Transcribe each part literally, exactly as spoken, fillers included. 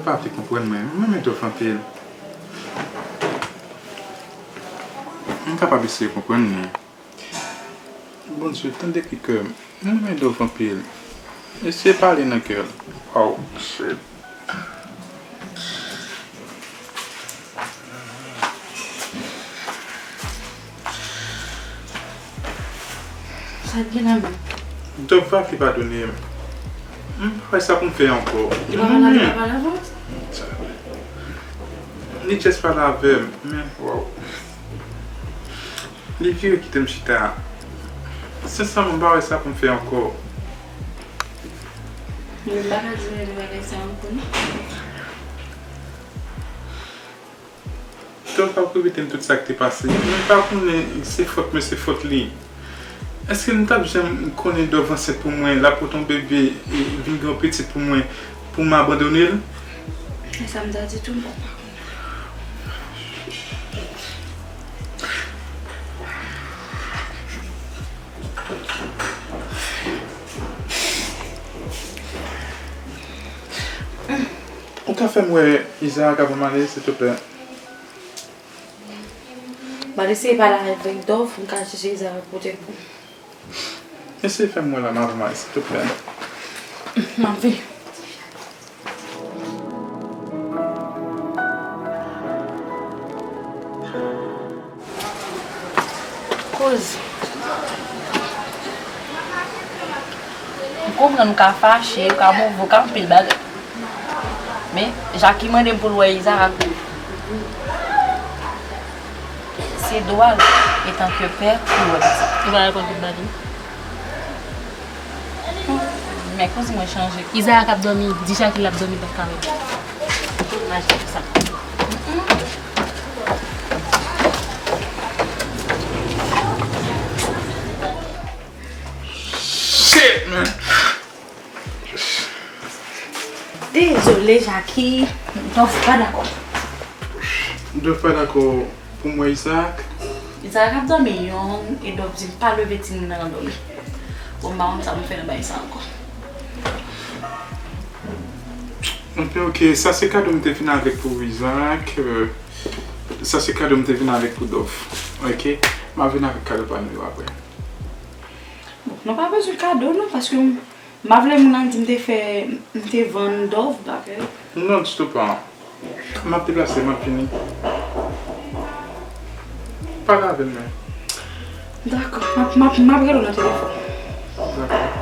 Pa te konprann mwen. Mwen renmen Dòf anpil. M kapab eseye konprann li. Bondye, tande kri kè m. Mwen renmen Dòf anpil. Eseye pale nan kè l. Waw, shit. Sa k gen la menm? Dòf pa vle padone m. M pa wè sa pou m fè ankò. Li pa pale avè w, li pa pale avè w? Li just pale avè m, men, waw. Li vire kite m chita. Sensèman, m pa wè sa pou m fè ankò. Mwen pa ka di w de bagay sa ankò, non. Dòf ap repete m tout sa k te pase. Mwen pa konnen se fòt mwen, se fòt li. Èske m t ap janm konnen Dòf ansent pou mwen, l ap pote yon bebe, e vin gen yon pitit pou mwen, pou m abandone l? E sa m ta di tou, m pa konnen. Ou ka fè m wè Isaac avan m ale, silteplè? M al eseye pale avèk Dòf, m ka chèche Isaac pote l pou ou. Eseye fè m wè l la, m ap mal, silteplè. M ap vini. Kouz. M konprann ou ka fache, ou ka move, ou ka anpil bagay. Men, Jackie mande m pou l wè Isaac. Se dwa l, etanke pè, pou l wè pitit. Ou pa rakonte m bagay. Men kouz mwen chanje. Isaac ap dòmi, di Jackie l ap dòmi, l pa ka wè. Imajine sa. Shit, man. Dezole, Jackie. Dòf pa dakò. Dòf pa dakò pou m wè Isaac? Isaac ap dòmi yon, e Dòf di m pa leve timoun nan nan dòmi. Bon, m pa konn sa pou m fè nan bagay sa ankò. Ok, ok. Sa se kado m te vin avèk pou Isaac. Euh, sa se kado m te vin avèk pou Dòf. Ok? M ap vin avèk kado pa nou yo apre. Bon, nou pa bezwen kado, non, paske m, m pa vle moun nan di m te fè, m te vann Dòf, bagay. Non, ditou pa. M ap deplase, m ap vini. Pale avè m, men. Dakò, m ap, m ap, m ap rele w nan telefòn. Dakò.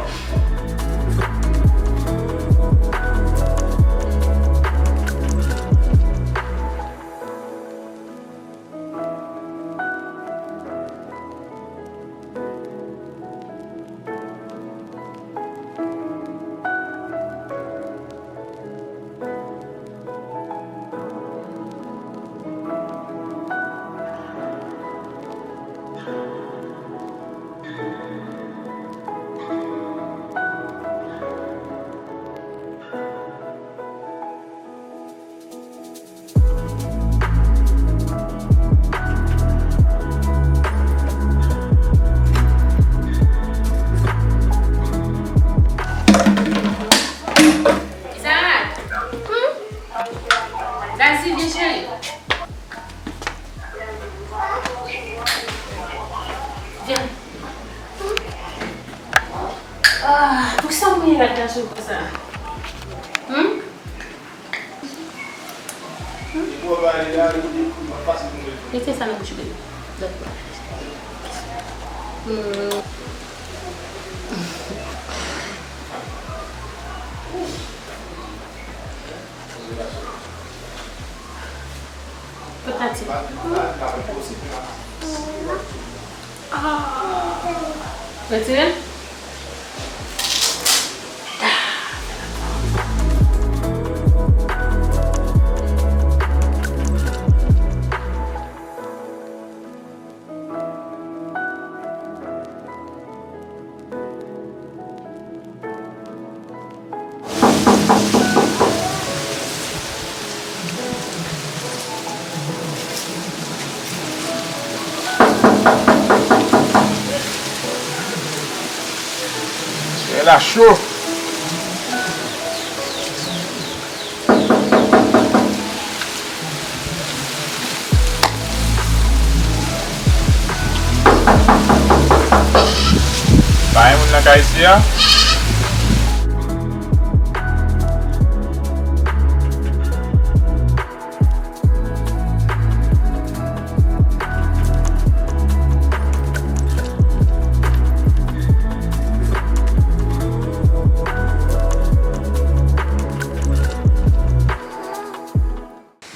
Isaac! Hmm? Zazie, vin cheri. Vin. Ah, poukisa w mouye rad la sou ou konsa? Hmm? Mete sa nan bouch ou, bebe. Dakò. Hmm. Patatim. Retire. Soulèy la cho. Pa gen moun nan kay isi a?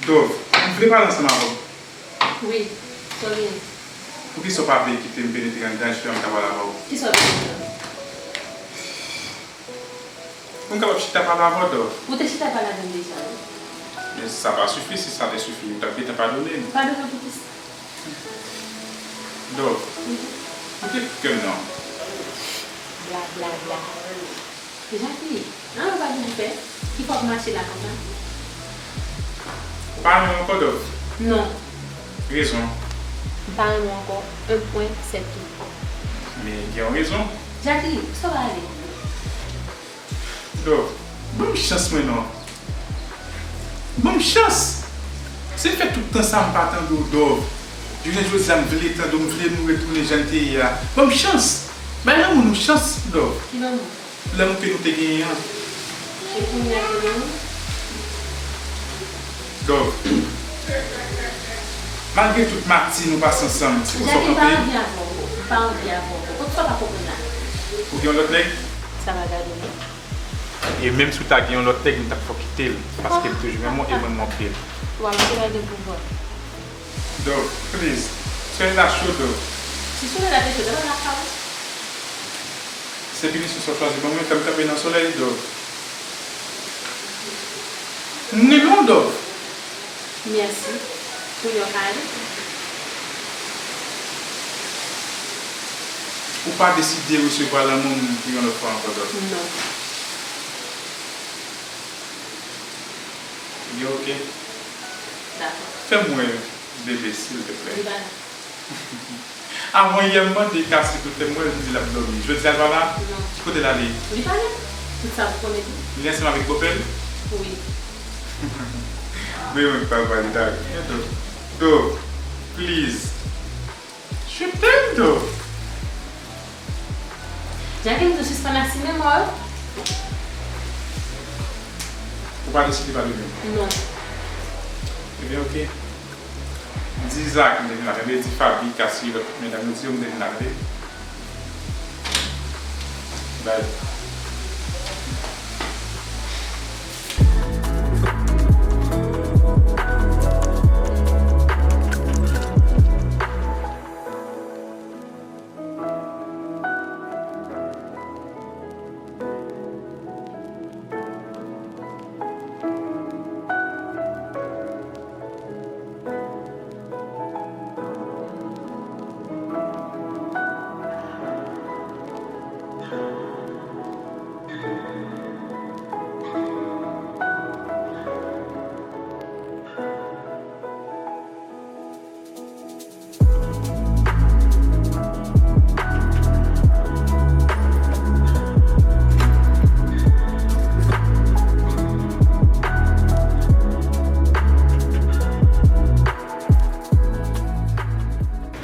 Dove, m vle pale ansanm avè w. Wi, sa w genyen? Poukisa w pa vle kite m penetre anndan jis pou m ka pale avè w? Kisa w vle di la? Pou m kapab chita pale avè w, Dove. Ou te chita pale avè m deja, wi. Men sa pa sifi, si sa te sifi, ou t ap gentan padone m. Padone w poukisa? Dove, wi, ou te koute kè m non. Bla, bla, bla. Jackie, an nou pa gen afè. Ki fè w ap mache la konsa? Ou pa renmen m ankò, Dove? Non. Rezon? M pa renmen w ankò. Un point, c'est tout. Men gen yon rezon. Jackie, kisa w pale? Dove, ban m chans mwen non. Ban m chans. Se fè tout tan sa m pa tande w, Dove. Jounen jodi a m vle tande w, m vle nou retounen jan n te ye a. Ban m chans. Bay lanmou nou chans, Dove. Ki lanmou? Lanmou ke nou te genyen an. E kounye a gen lanmou? Dove, malgre tout mati nou pase ansanm, se konsa w kanpe? Jackie, m pa anvi avè w. M pa anvi avè w. Poukisa w pa konprann la? Ou gen yon lòt nèg? Sa pa gade w. E menm si w ta gen yon lòt nèg, m t ap fè w kite l, paske l toujou renmen w e mwen m wonte l. Wa, misye pa gen pouvwa. Dove, please. Solèy la cho, Dove. Si solèy la te cho, ta pral lakay ou. Se pinisyon sa w chwazi ban mwen, fè m kanpe nan solèy, Dove. M renmen w, Dove. Mèsi. Kounye a w ka ale. Ou pa deside resevwa lanmou m pou yon lòt fwa ankò, Dove? Non. Ebyen, oke. Dakò. Fè m wè bebe, silvouplè. Li pa la. Avan yè, m mande Cassie kote m wè l, li di l ap dòmi. Jodi a, l pa la? Non. Kote l ale? Li pa la. Tout sa pou konnen tou. Li ansanm avèk bòpè l? Wi. Men mwen pa pale ta. Dove, Dove, please. Je t'aime, Dove. Jackie, m di w sispann asime mo yo. Ou pa deside pale menm? Non. Ebyen, oke. Di Isaac m te vin la, tande, di Faby, Cassie, lòt medam yo, di yo m te vin la, tande. Bye.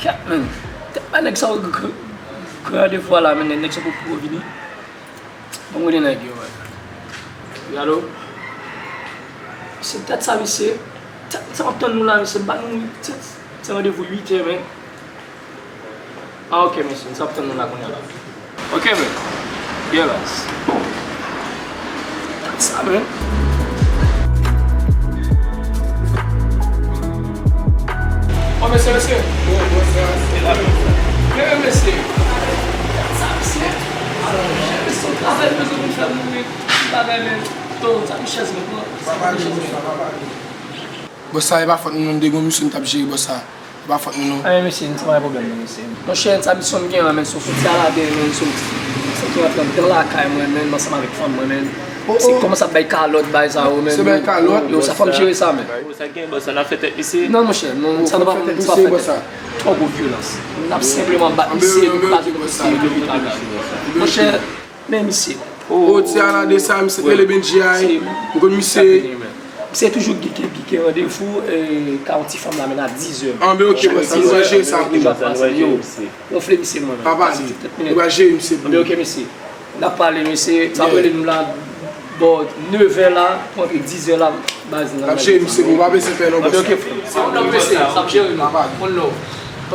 Kèt, men. Tèt pa nèg sa yo gran, gran defwa la, men nèg sa yo poko vini. Ban m rele nèg yo, wè. Wi, alo? Se tèt sa, mesye. Tèt sa, m ap tann nou la, mesye. Ban nou, se, se randevou uit è, men. Ah, ok, mesye, m ap tann nou la kounye a la. Ok, men. Yeah, baz. Tèt sa, men. Oh, mesye, mesye. Mesye, mesye. Tèt sa, mesye. Mesye, mesye, yon travay bezwen pou n fè pou mwen. Yon bagay, men. To, sa ki chèz, men, pran. Papa, papa. Bòs sa, e pa fòt nou, nou de gwo misye, nou t ap jere bòs sa. E pa fòt nou, non. Anyen, mesye, nou pa gen pwoblèm, non, mesye. Monchè, sa misyon m gen an, men, se yon fouti aladè, men, se yon ti, se ki rantre anndan lakay mwen, men, ansanm avèk fanm mwen, men. Oh, se oh. Kòmanse ap bay kalòt, bay sa yo, men. Se bay kalòt? Yo, sa fò m jere sa, men. Sa gen, bòs sa, n ap fè tèt misye? Non, monchè, non, sa nou pa, nou pa fè tèt. Twò gwo vyolans. N ap senpleman bat misye, nou kraze kòt misye, nou vin al. Monchè, men misye. Oh, ti aladè sa, misye rele Benji a, wi. Ou konn misye? Se toujou Guy ke, Guy ke randevou, e, ka yon ti fanm la menm a dizè. Anben, ok, bòs, nou pral jere sa pou ou. Yo, gonfle misye, mwen menm. Pa pale. Nou pral jere misye pou ou. Anben, ok, mesye. N ap pale, mesye. N ap rele nou la bò nevè la pou antre dizè la, baz nan. N ap jere misye pou ou, pa bezwen pè non, bòs. Anben, ok, frè. Sa yon nòm, mesye, n ap jere nou. Pa pale. One love.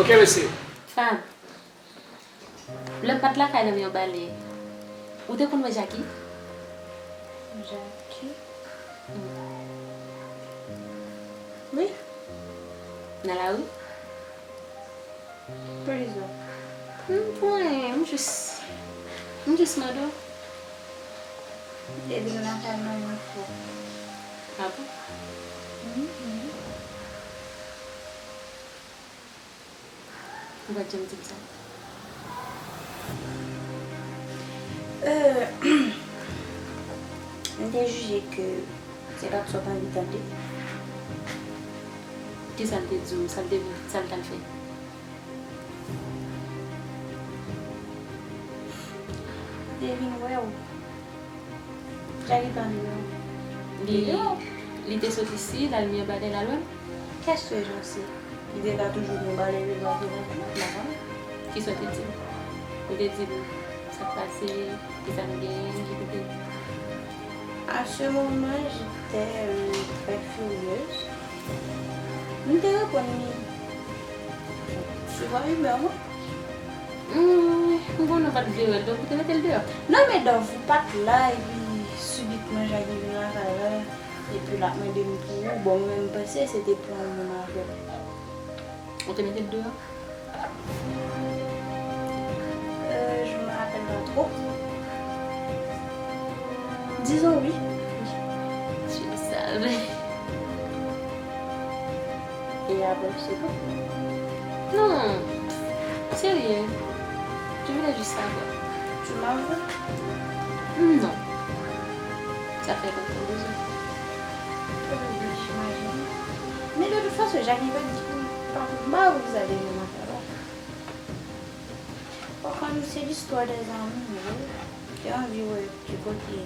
Ok, mesye. Fab. Lè m pa t lakay nan men yon balè, ou te konn wè Jackie? Jackie? Wi. Nan lari? Poukisa? M, pou anyen, m jis, m jis mande w. Li te vin lakay mwen yon fwa. A bon? Mhm. Ou pa t janm di m sa. Euh, m te jije ke se pa t sa w t anvi tande. Kisa l te di w? Sa l te, sa l t al fè? Li te vin wè w. Jackie pa vin wè w. Li, li te sot isi, l al mi anba dèyè, l al wè m? Kès ke jan se? Li te ka toujou gen balè, li pa te la, m pa konnen. Kisa w te di l? Ou te di l sa k pase, kisa m genyen, ki kote? À ce moment, j'étais, euh, très furieuse. M te reponn li. Suivant imè w. Hmm, m konnen w pa t vle wè l, donk ou te mete l deyò. Non, men Dove, ou pa t la, epi sibitman Jackie vin lakay la, epi l ap mande m pou ou. Bon, mwen menm, m panse se te pou yon moun avè l. Ou te mete l deyò? Euh, je me rappelle pas trop. Disons oui. Je le savais. Et après, c'est tout. Non, c'est rien. Je voulais juste savoir. Tu m'as vu? Non. Ça fait longtemps déjà. Oui, j'imagine. Men de tout fason, Jackie pa t di m, pa, m pa wè pou sa te vin nan afè la. Ou konn, se listwa dè zanmi, wi. Te anvi wè ki kote,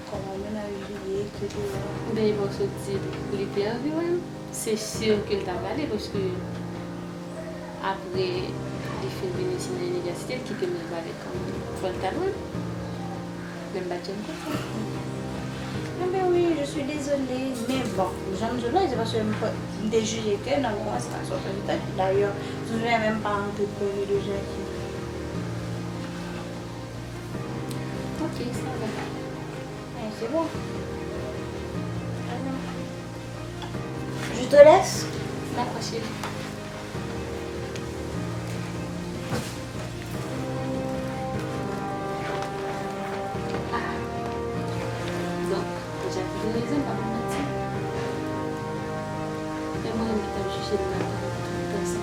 kòman mennaj li ye, etsetera. Ebyen, bon, sot di li te anvi wè m, se si ke l ta prale, paske apre li fin vin isi nan inivèsite, l kite m nan balè kanmenm. Fò l t al wè m. Men m pa t janm konn sa. Enben wi, je suis désolée, men bon, jan m di w la, se paske m pa, m te jije ke nan moman se pa sa w t anvi tande. Dayè, si w vle menm pa antre pale de Jackie. Ok, ça va. Eh, c'est bon. Alors, je te laisse. D'accord, chérie. Ah. Donk, Jackie gen rezon, m pa konn manti. E mwen menm ki t ap jije l nan tan sa.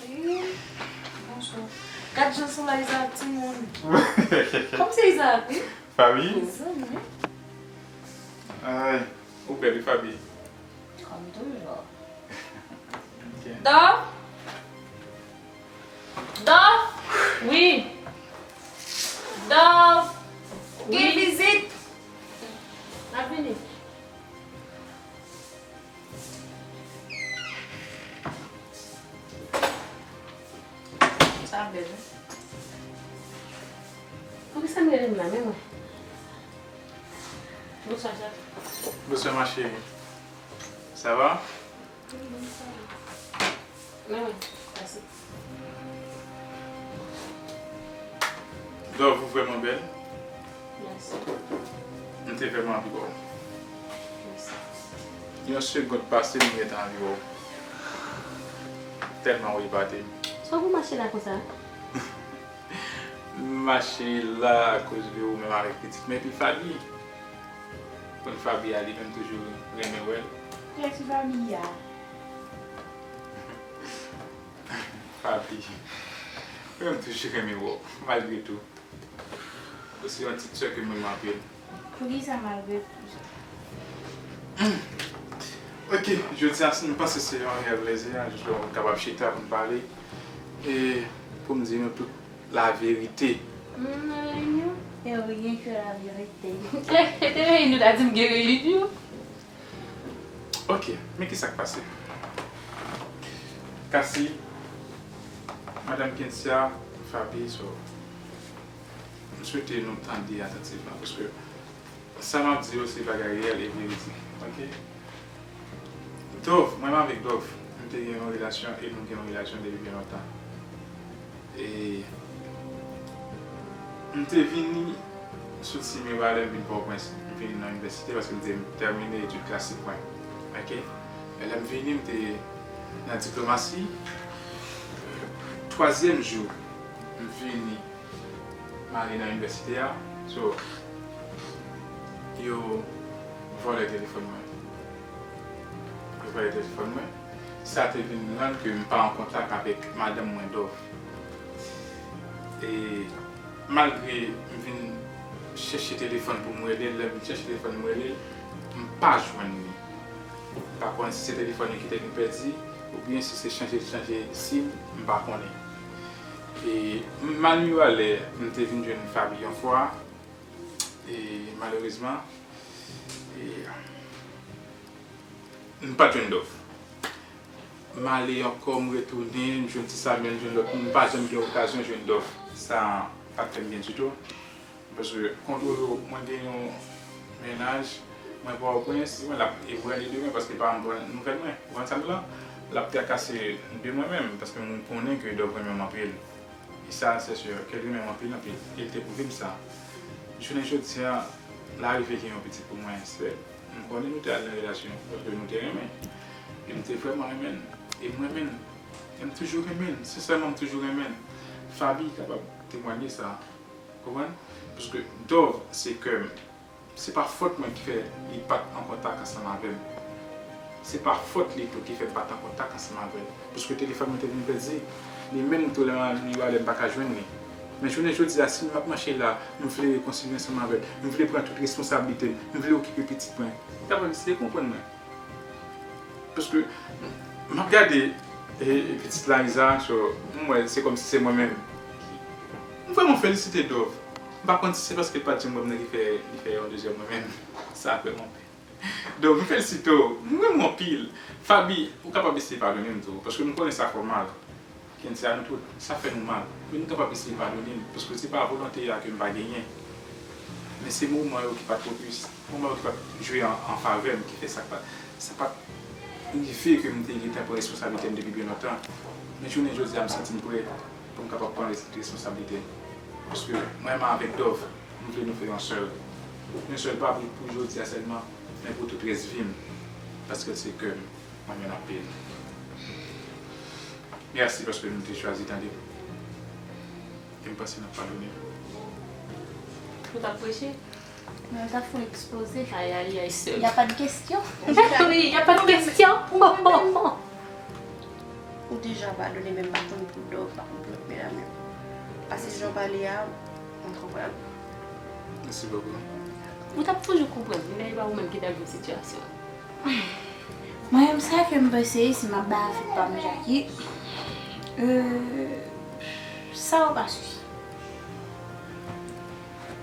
Wi, bonswa. Gad jan sanble Izaak timoun. Kòm se Izaak, wi. Fabi? Mezanmi. Ay, ou bèl, wi, Fabi. Kòm toujou. Ok. Dòf? Dòf? Wi. Dòf? Gen vizit. N ap vini. Sa bèl, wi. Poukisa m rele m la, men mwen? Bonswa, chèf. Bonswa, ma chérie. Ça va? Wi, bonswa. Men mwen, mèsi. Dòf, ou vrèman bèl. Mèsi. M te vrèman anvi wè w. Mèsi. Yon segonn pase, m gentan anvi wè w. Tèlman w epate m. Sa w pou mache la konsa? M mache la akoz de ou menm avèk pitit mwen, epi Fabi. Konn Fabi a, li menm toujou renmen wè l. Kiyès ki Fabi a? Fabi. Mwen menm toujou renmen wè w, malgre tou. Ou se yon ti sè ke m renmen anpil. Poukisa malgre tou sa? Ok, jodi a, m panse se yon reyèl plezi, a, jis pou nou kapab chita pou n pale. E pou m di nou tout laverite. M nan reyinyon, e rien que la vérité. Te reyinyon, ta di m gen reyinyon. Ok, men ki sa k pase? Kasi, Madanm Kensia, Fabi, so, m swete nou tande atantivman, paske sa m ap di yo se bagay reyèl e veridik, ok? Dòf, mwen menm avèk Dòf, m te gen yon relasyon e nou gen yon relasyon depi byen lontan. E m te vini sou ti miray lè m vin Pòtoprens. M vini nan inivèsite paske m te tèmine etid klasik mwen. Ok? E lè m vini, m te nan diplomasi. Twazyèm jou, m vini, m ale nan inivèsite a. So, yo vòlè telefòn mwen. Yo vòlè telefòn mwen. Sa te vin rann ke m pa an kontak avèk madanm mwen, Dòf. E malgre m vin chèche telefòn pou m rele l, lè m vin chèche telefòn m rele l, m pa jwenn li. M pa konnen si se telefòn li ki te vin pèdi, oubyen si se chanje l chanje sim, m pa konnen. E m mal miray lè m te vin jwenn Fabi yon fwa, e malerezman, e m pa t jwenn Dòf. M ale ankò, m retounen, m jwenn Ti Samèl, m jwenn lòt moun, m pa janm gen okazyon jwenn Dòf. Sa pa t fè m byen ditou. Paske, kontwole w, mwen gen yon mennaj, mwen Pòtoprens, mwen l ap ebranle de mwen paske l pa janm pran nouvèl mwen. Ou konprann sa m di la? L ap trakase de mwen menm, paske mwen konnen ke Dòf renmen m anpil. E sa, se si, ke l renmen m anpil, anpil. E l te pwouve m sa. Jounen jodi a, l arive gen yon pitit pou mwen, se, m konnen nou te al nan relasyon, paske nou te renmen. E m te vrèman renmen l. E m renmen l. E m toujou renmen l. Sensèman, m toujou renmen l. Fabi kapab temwanye sa. Konprann? Paske Dòf, se kè m. Se pa fòt mwen ki fè li pa t an kontak ansanm avè m. Se pa fòt li tou ki fè m pa t an kontak ansanm avè l. Paske telefòn mwen te vin pèdi. Li menm tou lè m al li yo alè m pa ka jwenn li. Men jounen jodi a, si m ap mache la, m vle rekonsilye ansanm avè l. M vle pran tout responsablite m. M vle okipe pitit mwen. Li kapab eseye konprann mwen. Paske m ap gade, e, e pitit la, Izaak, so, m wè se kòmsi se mwen menm. M vrèman felisite Dòf. M pa konn si se paske l pa t janm wè m nan ki fè li fè yon dezyèm mwen menm. Sa vrèman. Dòf, m felisite w. M renmen w anpil. Fabi, ou kapab eseye padone m tou, paske m konnen sa fè w mal. Kensia, nou tout, sa fè nou mal. Men nou kapab eseye padone l, paske se pa volonte a ke m pa genyen. Men se moman yo ki pa t pwopis, moman yo ki pa t jwe an, an favè m ki fè sa pa, sa pa t rive ke m te gentan pran responsablite m depi byen lontan. Men jounen jodi a, m santi m prè pou m kapab pran res-, responsablite m. Paske mwen menm avèk Dòf, m vle nou fè yon sèl. Yon sèl pa pou, pou jodi a sèlman, men pou tout rès vi m. Paske l se kè m, mwen menm ap peye l. Mèsi paske nou te chwazi tande m. E m panse n ap padone m. Ou t ap preche? Mwen, m t ap fè yon ekspoze. Ay, ay, ay, sè. Y a pas de question. Wi, y a pas de question. Ou menm, ou menm, Ou deja padone, men m pa konn pou Dove, pa konn pou lòt medam yo. Pase jan w pale a, m konprann. Mèsi bokou. Ou t ap toujou konprann li, men e pa ou menm ki t ap viv sitiyasyon an. Mwen menm sa ke m panse, si m ap bay avi pa m Jackie, euh, sa yo pa sifi.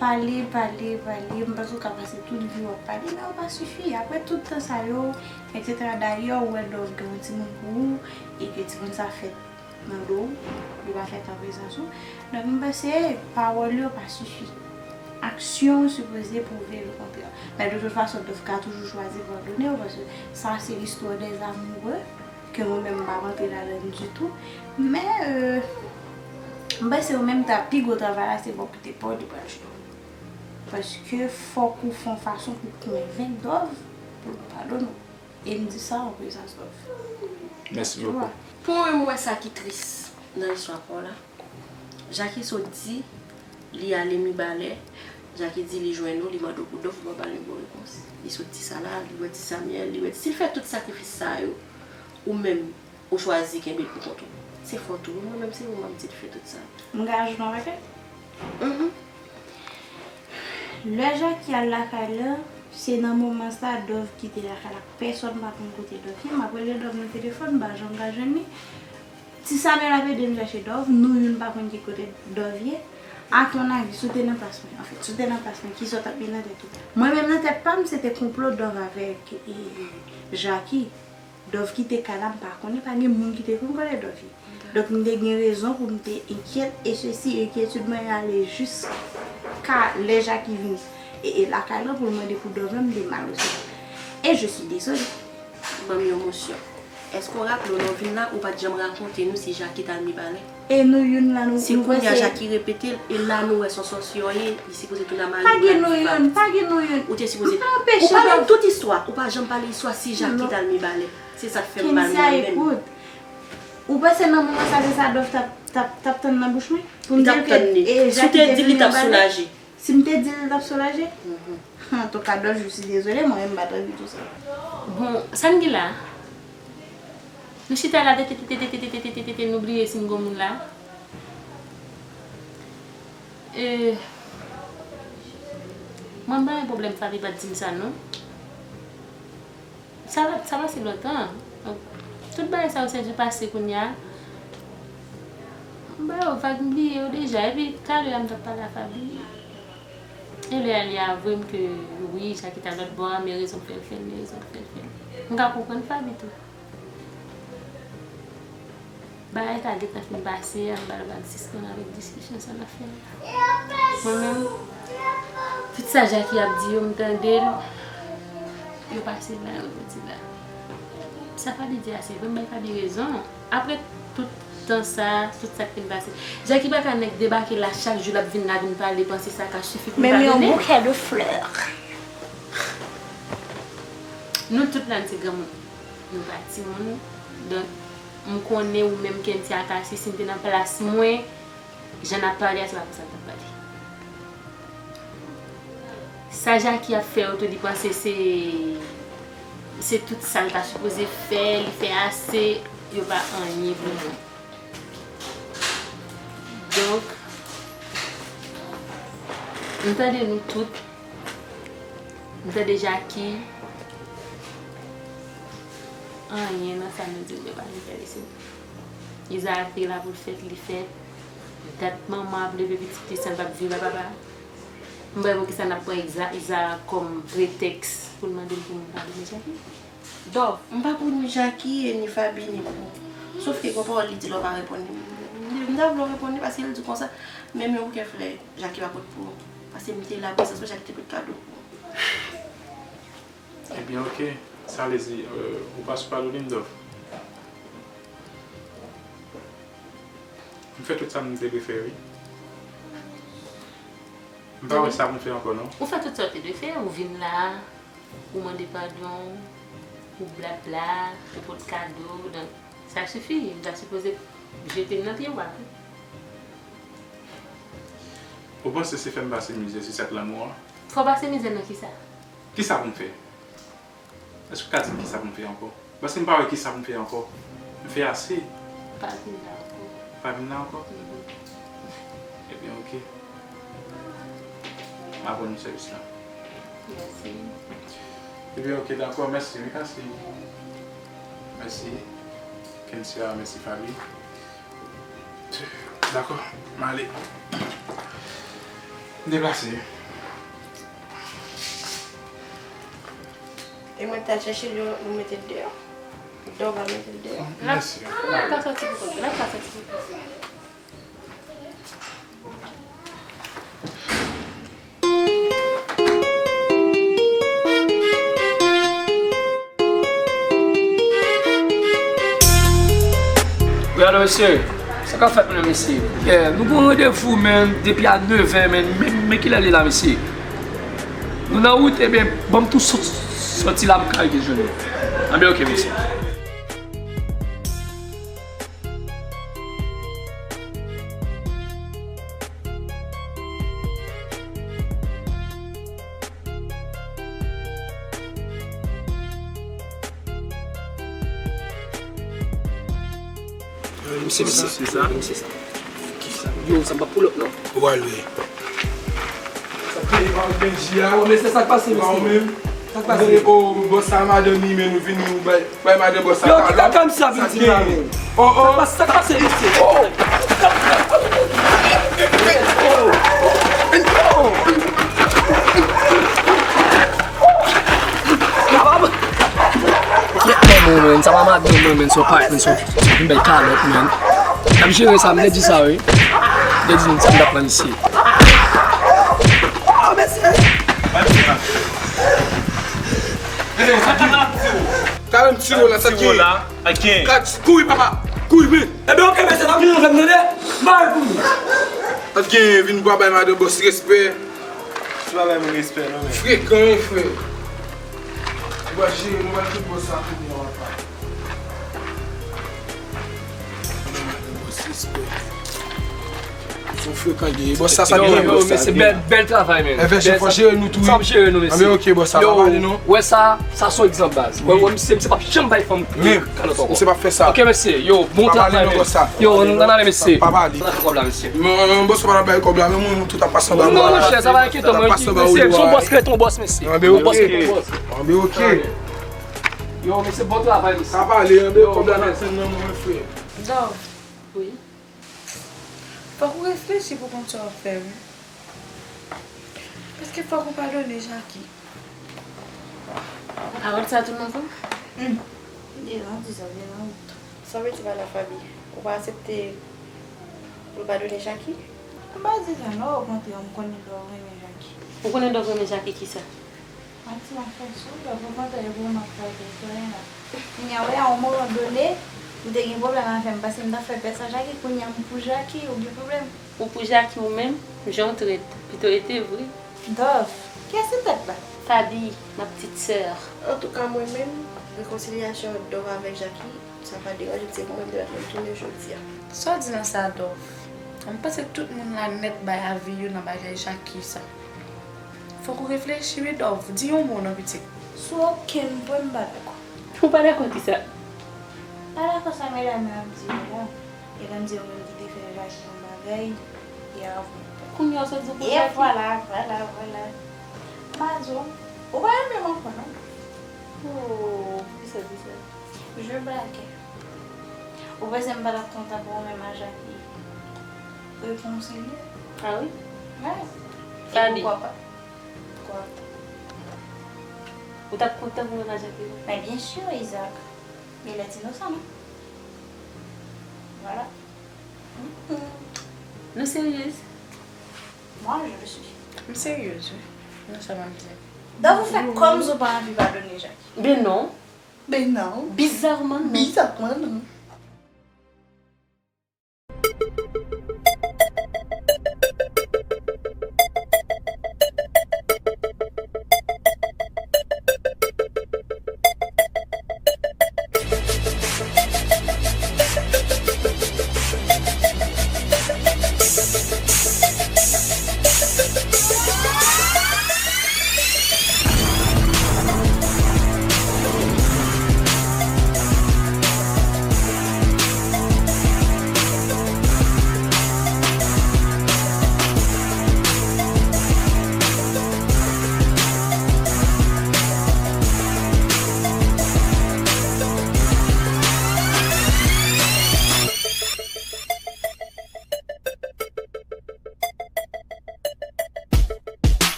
Pale, pale, pale, m panse w ka pase tout vi w ap pale, men yo pa sifi. Apre tout tan sa yo, etsetera. Dayè, ou wè Dove gen yon timoun pou ou, e ke timoun sa fèt nan do w, li pa fèt an prezans ou. Donk, m panse pawòl yo pa sifi. Aksyon sipoze pwouve lekontrè. Men de tout fason, Dove ka toujou chwazi padone w, paske sa se listwa dè amoure, ke mwen menm m pa rantre ladan l ditou. Men, euh, m panse ou menm ta pi gwo travay la, se bò kote pa w li pral jwenn ou. Paske fòk ou fè yon fason pou konvenk Dove pou l padone w. E m di sa an prezans Dove. Mèsi bokou. Pou mwen, m wè sa ki tris nan istwa pa w la. Jackie sot di li ale Mibalè. Jackie di li jwenn ou, li mande w pou Dove, ou pa ba l yon bon repons. Li sot di sa la, li redi Samuel, li redi. Si l fè tout sakrifis sa yo, ou menm, ou chwazi kenbe l pou kont ou, se fòt ou wi. Mwen menm, se ou m ap di l fè tout sa. M ka ajoute yon bagay? Mhm. Lè Jackie al lakay la, se nan moman sa Dove kite lakay la. Pèsonn pa konn kote Dove ye. M ap rele Dove nan telefòn, m pa janm ka jwenn li. Ti Samuel ap ede m chèche Dove, nou youn pa konn ki kote Dove ye. Atonnavi, si w te nan plas mwen, anfèt, si w te nan plas mwen, kisa w t ap gen nan tèt ou? Mwen menm nan tèt pa m, se te konplo Dove avèk e, Jackie. Dove kite kay la, m pa konnen, pa gen moun ki te konn kote Dove ye. Donk, m te gen rezon pou m te enkyèt, e sesi, enkyetid mwen yo ale jiska lè Jackie vin e, e lakay la pou l mande pou Dove la, m te mal resevwa. E je suis désolée. Ban m yon mosyon. Èske w raple w lè w vin la, ou pa t janm rakonte nou si Jackie t al Mibalè? E nou youn la, nou Se nou kounye a panse Jackie repete l, e la nou wè se yon sòsyè w ye, li sipoze tounen a mari Pa w gen la nou li youn, fè. Pa gen nou youn. Ou te sipoze M pa anpeche Ou pale m Dove. Tout istwa, ou pa janm pale istwa si Jackie t al Mibalè. Se sa k fè m mal Kensia, mwen menm. Ekout. Ou panse nan moman sa se sa Dove t ap, t ap, t ap tann nan bouch mwen? Pou m Li di t l ap ke tann li. e, Si w Jackie te te di l, li t ap Mibalè? Soulaje. Si m te di l, li t ap soulaje? Antouka, Dove, je suis désolée, mwen menm m pa t anvi tou sa. Bon, sa n gen la? Nou chita la tete tete tete tete tete nou bliye si n gon moun la. Euh, mwen m pa gen pwoblèm Faby pa t di m sa non. Sa sa pase lontan. Tout bagay sa yo se du passé kounye a. M ba yo vag, m bliye yo deja. Epi talè a m t ap pale a Faby. E lè a li avwe m ke wi, Jackie t al lòt bò a, men rezon k fè l fè l, men rezon k fè l fè l. M ka konprann Faby tou. Bagay ka gentan fin pase a, m pa t ap sispann avèk diskisyon sa n ap fè a. Mwen menm, tout sa Jackie ap di yo, m tande l, yo pase la, yo redi la. Sa Faby di a, se vre, m bay Faby rezon. Apre tout tan sa, tout sa k fin pase, Jackie pa ka nèk debake la, chak jou l ap vin la, vin pale, panse sa ka sifi pou l Menm yon padone l. Bouquet de fleurs. Nou tout la, n se granmoun. Nou pa timoun. Donk, m konnen ou menm Kensia Cassy, si n te nan plas mwen, jan n ap pale a, se pa konsa n t ap pale. Sa Jackie ap fè yo tou, li panse se, se tout sa l ta sipoze fè, li fè ase, yo pa anyen pou mwen. Donk, m tande nou tout. M tande Jackie. Anyen nan sa nou di m yo pa enterese m. Iza te la pou l fèt, li fèt. Dat manman ap leve pitit li san l p ap viv a papa. M pa wè poukisa n ap pran Iza, Iza kòm pretèks pou l mande m pou m padone Jackie. Dove, m pa pou ni Jackie, ni Faby, ni pou ou. Sòf ke gon pawòl li di la w pa reponn li. M ta vle w reponn li paske l di konsa, menm yon bouke flè, Jackie pa pot pou ou. Paske m te la, prezans mwen, Jackie te pot kado pou ou. Ebyen, oke. Sa vle di, euh, ou pa sou padone m, Dove? M fè tout sa m te dwe fè, wi. M pa wè sa pou m fè ankò, non. Ou fè tout sa w te dwe fè, ou vin la, ou mande padon, ou blabla, ou pot kado, donk sa sifi, m ta sipoze jete m nan pye w a tou. Ou panse se fè m pase mizè, se sa k lanmou a? Fè w pase mizè nan kisa? Kisa pou m fè? Èske w ka di m kisa pou m fè ankò? Paske m pa wè kisa pou m fè ankò. M fè ase. Pa vin la ankò. Pa vin la ankò? Mhm. Ebyen, oke. M ap rann ou sèvis la. Mèsi. Ebyen, oke, dakò, mèsi, wi, mèsi. Mèsi, Kensia, mèsi, Fabi. Dakò, m ale. M deplase. E mwen t al chèche l, yo, nou mete l deyò. Dòm al mete l deyò. Mèsi. L ap ka sòti pou kont li, l ap ka sòti pou kont li. Wi, alo, mesye. Sa k ap fèt, menm, mesye? Yeah, nou gen yon randevou, menm, depi a nevè, menm. Men, men kilè l ye la, mesye? Nou nan wout, ebyen, ban m tou sòt-, sòti la, m ka rive jwenn nou. Anben, oke, mesye. Mesye, mesye. Se sa? Mesye, sa. Yo, sa m pa pull up, non. Ou pral vre. Sa k peye pa w Bendji a? Yo, mesye, sa k pase, mesye? Sa k pase? O, bòs sa madanm li, men nou vini, ou bay, bay madanm bòs sa kalòt. Yo, ki kaka m sa vin di la, men? O, o. Sa k pase, sa k pase, mesye? O. Kèt, men, men, sa pa madanm mwen, men, se yon parèt, men, se yon, se yon bèl kalòt, men. N ap jere sa, m te di sa, wi. M te di nou sa m t ap pran isi. O, mesye! Gade m tire w la, sa ki? Gad, kouri, papa! Kouri, men! Ebyen, oke, mesye, n ap vin avè m, tande? Mare pou nou! Gad, gen vin pa bay madan bòs respè. Ou pa bay moun respè, non, men. Frekan, wi, frè. Nou pral jere, nou pral tout bòs sa kounye a, papa. Bòs respè. Son frekan li ye. Bòs sa, sa gen, bòs sa, se bèl, bèl travay, men. Envèsyon, fò jere nou tou, wi. Sa ap jere nou, mesye. Anben, oke, bòs sa, pa pale, non. Wè sa, sa se yon egzanp, baz. Wè, wè, misye, misye p ap janm bay fanm kalòt ankò. Misye p ap fè sa. Oke, mesye, yo, bon travay, men. Yo, ann ale, mesye. Pa pale. Sa kòb la, mesye. Men, bòs sa pa bay kòb la, men moun tout ap pase anba. Non, monchè, sa pa enkyete mwen. Mesye, se yon bòs ki ret yon bòs, mesye. Anben, oke. Anben, oke. Yo, mesye, bon travay, mesye. Pa pale, anben, kòb la n ap tann nan men w, frè. Dove. Wi. Fòk ou reflechi pou konn sa w ap fè, wi. Paske fòk ou padone Jackie. Pawòl sa tou nòv ou? Hmm. Devan di sa, devan ou. Sa w vle di pa la, Faby? Ou pa aksepte pou l padone Jackie? M pa di sa non, okontrè, m konnen Dove renmen Jackie. Ou konnen Dove renmen Jackie kisa? Manti m ap fè sou Dove, okontrè, e pou m ap fè l, se anyen la. Kounye a, w wè, a yon moman done, m te gen pwoblèm avè m, paske m t ap fè pèt sa Jackie, kounye a, m pou Jackie, ou gen pwoblèm? Ou pou Jackie ou menm, jan w t ret, pito rete vre. Dove, kiyès se tèt la? Faby, ma petite sœur. Antouka, mwen menm, rekonsilyasyon Dove avèk Jackie, sa pa deranje m, se pou mwen m te mèt menm tounen jodi a. Sa w di nan sa, Dove? M panse tout moun la nèt bay avi yo nan bagay Jackie sa. Fòk ou reflechi wi, Dove. Di yon mo non, pitit. Sou okenn pwen m pa dakò. Ou pa dakò kisa? Pa dakò sa medam yo ap di yo la. Medam di yo menm ki te fè Jackie yon bagay, e avan. Kounye a w sot di w pou Jackie? E vwala, vwala, vwala. M pa di w. Ou pa renmen m ankò non. Oh, kisa, kisa? Je blague. Ou panse m pa t ap kontan pou ou menm a Jackie rekonsilye? Ah wi? Wi. Faby. E poukwa pa? Poukwa pa? Ou t ap kontan pou ou menm a Jackie? Men byen si, Isaac. Il est innocent, non? Voilà. Nou seryez? Moi, je le suis. M seryez, wi. Nan sa m ap di. Dove, ou fè kòmsi ou pa anvi padone Jackie. Ben non. Ben non. Bizarman, non. Bizarman, non.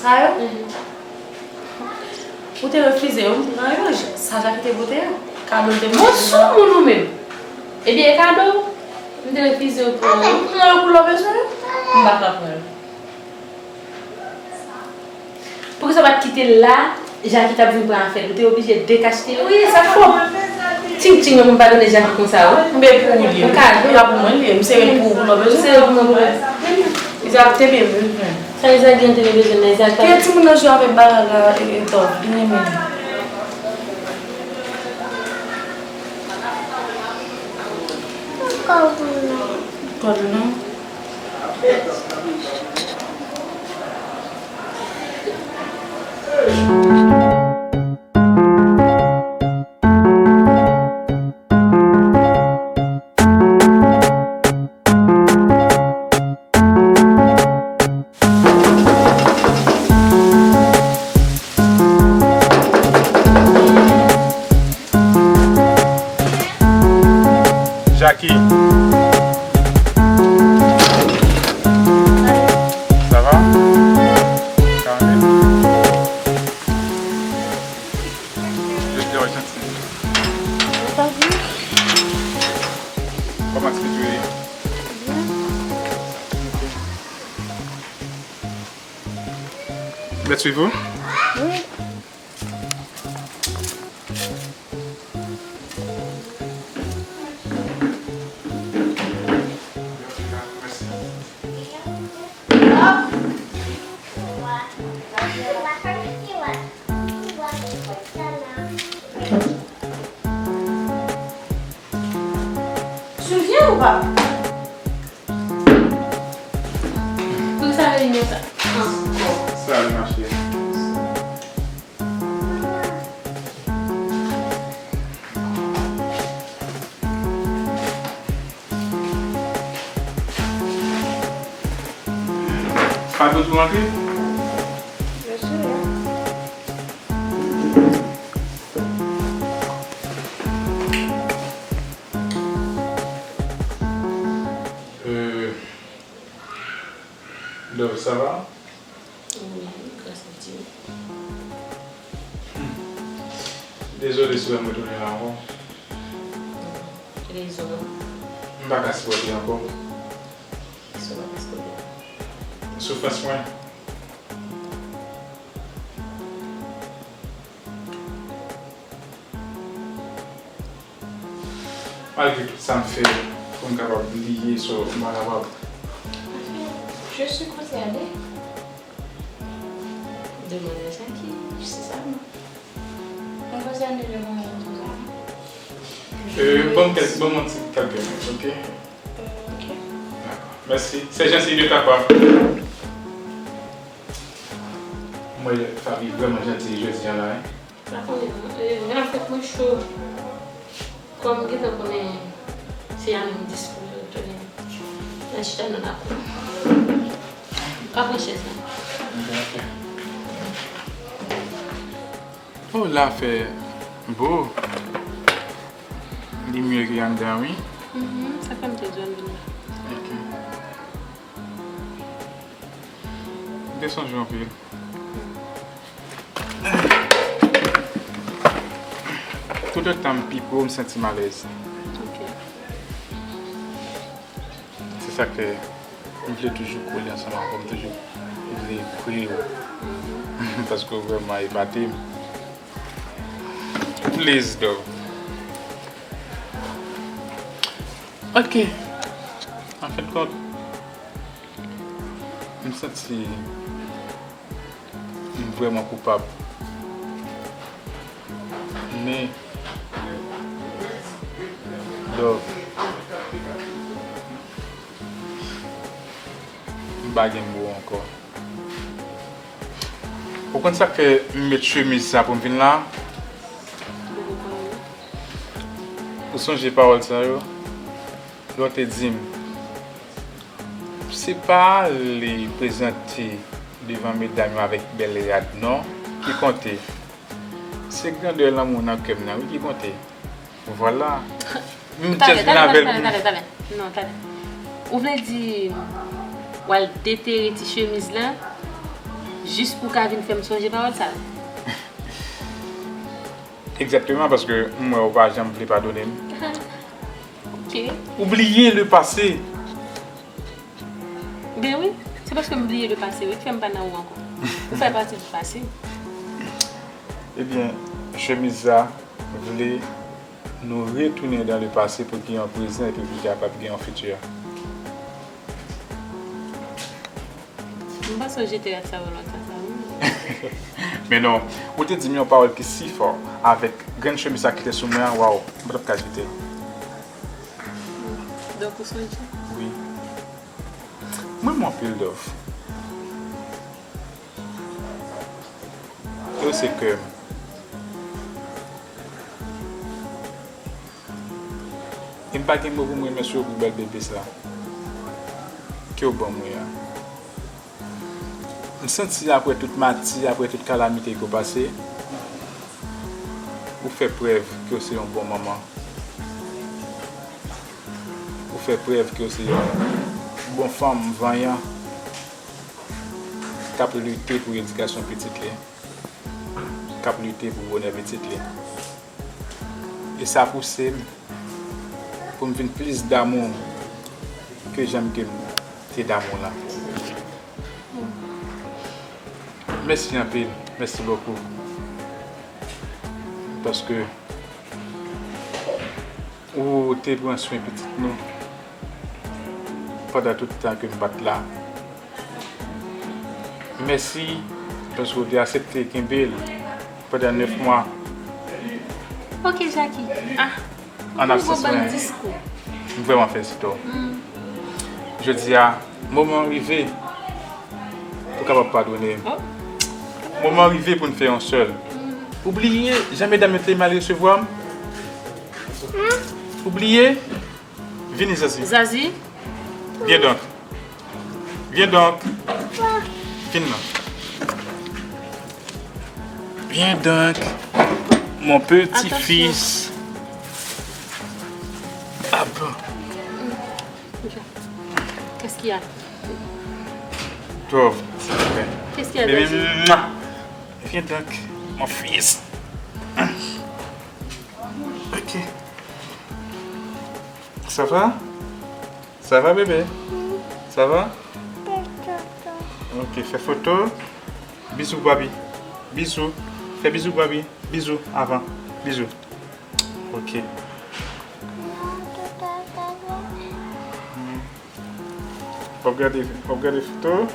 A yo? Ou te refize yo, m pran yo. Sa Jackie te pote yo. Kado l te pote. Mwen sou moun ou menm. Ebyen, e kado? M te refize yo pou ou. M pran yo pou lè w bezwen yo. M pa ka pran yo. Poukisa w pa t kite l la? Jackie t ap vin pran afè l. Ou te oblije dekachte yo. Wi, sa fò. Ting ting yo pou m pa donnen Jackie konsa, wi. M be pou ou li. M ka jwe. La pou mwen li. M sere pou ou pou lè w bezwen. M sere pou mwen pou lè. Isaac te byen bezwen. Sa Isaac gen te byen bezwen nan Isaac pa. Te timoun nan jwe avèk bagay la, e, e, tòv. Li renmen li. Kòd non. Jackie. Sa va? Sa va? Yo, yo, janti. Kòman ti pitit ou ye? Byen. Mèt swiv ou? Wi. Souvyen ou pa? Poukisa reyinyon sa ankò? Salut, ma chérie. Pa bezwen antre? Byen si. Euh, Dove, ça va? Wi, gras a Dye. Hmm. Dezole si w wè m retounen la ankò. Ki rezon an? M pa ka sipòte ankò. Kisa w pa ka sipòte? Soufrans mwen. Malgre tout sa m fè pou m kapab bliye, so, m pa kapab. Je suis concernée. Demande à Jackie, c'est ça, non? Mwen konsène devan mwen tou sa. Euh, ban m kèk, ban m yon ti kèk minit, ok? Euh, ok. Dakò. Mèsi. C'est gentil de ta part. Mwen, Faby vrèman janti jodi a la, wi. Pa konnen non. Euh, men afè mwen cho. Kòm m gentan konnen se a menm dispo yo tounen. N a chita nan lakou. Pa pran chèz la. Ok, ok. Oh, la fè bo. Li mye ki anndan, wi. Mhm, sa fè m te di w ann vin la. Ok. M te sonje w anpil. Toutotan m pi pre w, m santi m alèz. Ok. Se sa k fè m vle toujou kole ansanm avè w, m toujou vle pre w. Paske w vrèman epate m. Please, though. Ok. An fen de kont, m santi m vrèman koupab. Men, Dove, m pa gen mo ankò. Ou konn sa k fè m met chemiz sa pou m vin la? Ou sonje pawòl sa yo? Lè w te di m, se pa ale prezante devan medam yo avèk bèl rad non ki konte. Se grandè lanmou nan kè m nan wi ki konte. Vwala. M just vin avè l. Talè, talè, talè, talè, talè. Non, talè. Ou vle di w al detere ti chemiz la? Jis pou w ka vin fè m sonje pawòl sa yo? Egzakteman, paske m wè ou pa janm vle padone m. Ok. Oubliye le pase. Ben wi, se paske m bliye le pase wi ki fè m pa nan ou ankò. Ou fè pati du pase. Ebyen, chemiz sa vle nou retounen dan le pase pou gen yon prezan epi pou kapab gen yon fiti. M pa sonje te rèv sa yo lontan sa wi. Men non, ou te di m yon pawòl ki si fò avèk grenn chemiz sa ki te sou mwen an, waw, m pa t ap ka jete l. Donk ou sonje? Wi. M renmen w anpil, Dove. Yo se kè m. E m pa gen mo pou m remèsye w pou bèl bebe sa ke w ban mwen an. M santi apre tout mati, apre tout kalamite ke w pase, ou fè prèv ke w se yon bon manman. Ou fè prèv ke w se yon bon fanm vanyan k ap lite pou edikasyon pitit li, k ap lite pou bonè pitit li. E sa pouse m pou m vin plis damou ke jan ke m te damou la. Mèsi anpil, mèsi bokou. Paske ou te pran swen pitit nou pandan tout tan ke m pa t la. Mèsi paske w te aksepte kenbe l pandan nèf mwa. Ok, Jackie. Ah, An absans mwen, diskou. M vrèman felisite w. Jodi a, moman an rive pou w kapab padone m. Moman an rive pou n fè yon sèl. Ou bliye jan medam yo te mal resevwa m? Ou bliye? Vini, Zazi. Zazi. Byen donk. Byen donk. Vin non. Byen donk. Mon petit fils. Ah bon. Qu'est-ce qu'il y a? Dove, silvouplè. Qu'est-ce qu'il y a, Zazi? Vyen donk, mon fils. Ok. Ça va? Ça va, bébé? Ça va? Ok, fè foto. Bizou, Barbie. Bizou. Fè bizou, Barbie. Bizou, avan. Bizou. Ok. W ap gade, w ap gade foto?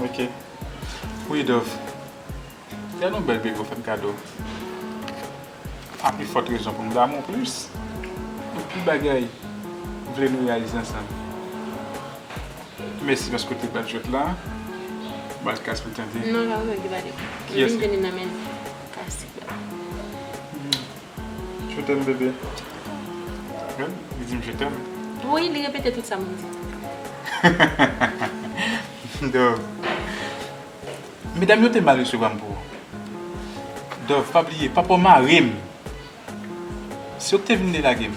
Ok. Wi, Dove. Gade yon bèl bebe w fè m kado. A pi fòt rezon pou m damou w plis. Anpil bagay m vle nou reyalize ansanm. Mèsi paske w te bat jwèt la. Bat kas pou tande. Non, pa ou menm ki bat li. Kiyès? Vin jwenn li nan men li. Klasik la. Je t'aime, bébé. Wi, li di m je t'aime. Wi, li repete tout sa moun di. Dove. Medam yo te mal resevwa m pou ou. Dove, pa bliye, papa w mare m. Se ou ki te vin delage m.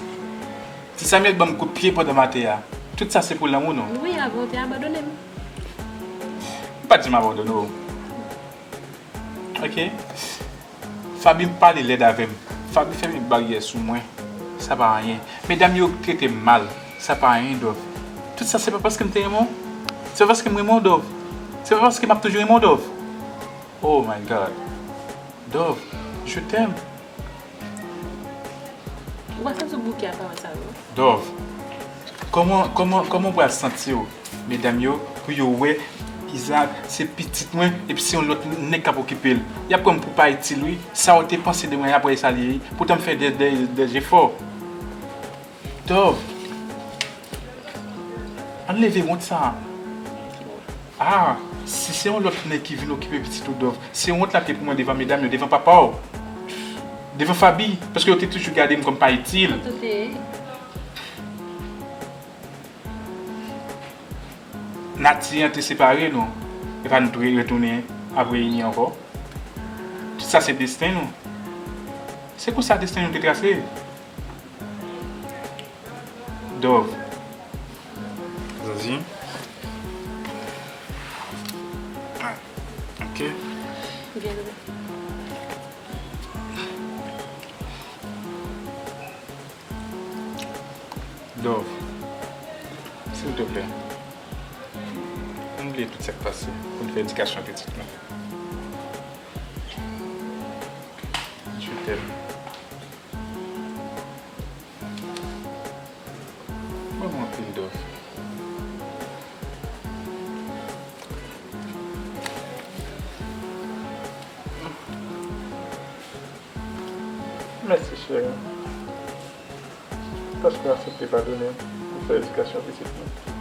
Ti Samuel ban m kout pye pandan maten an. Tout sa se pou lanmou nou. Wi, avan ou te abandone m. M pa t di m abandone w. Ok. Faby pale lèd avè m. Faby fèmen baryè sou mwen. Sa pa anyen. Medam yo trete m mal. Sa pa anyen, Dove. Tout sa se pa paske m te renmen w. Se pa paske m renmen w, Dove. Se pa paske m ap toujou renmen w, Dove. Oh my God. Dove, je t'aime. Ou pa santi w bouke ak pawòl sa yo? Dove, kòman, kòman, kòman w pral santi w, medam yo, pou yo wè Isaac se pitit mwen, epi se yon lòt nèg k ap okipe l? Y ap pran m pou pa itil, wi. Sa w te panse de mwen, y ap wè sa l ye, wi. Poutan m fè de, de, de jefò. Dove, ann leve wont sa a. Ah, si se yon lòt nèg ki vin okipe pitit ou, Dove, se wont l ap ye pou mwen devan medam yo, devan papa w, devan Faby, paske yo te toujou gade m kòm pa itil. Nati an te separe nou, e pa nou tou retounen ap reyini ankò. Tout sa se desten nou. Se konsa desten nou te trase. Dove. Zazi. Dove, silvouplè, ann bliye tout sa k pase pou n fè edikasyon pitit nou. Je t'aime. Mwen anpil, Dove. Mèsi, cheri. Paske w aksepte padone m pou fè edikasyon pitit mwen.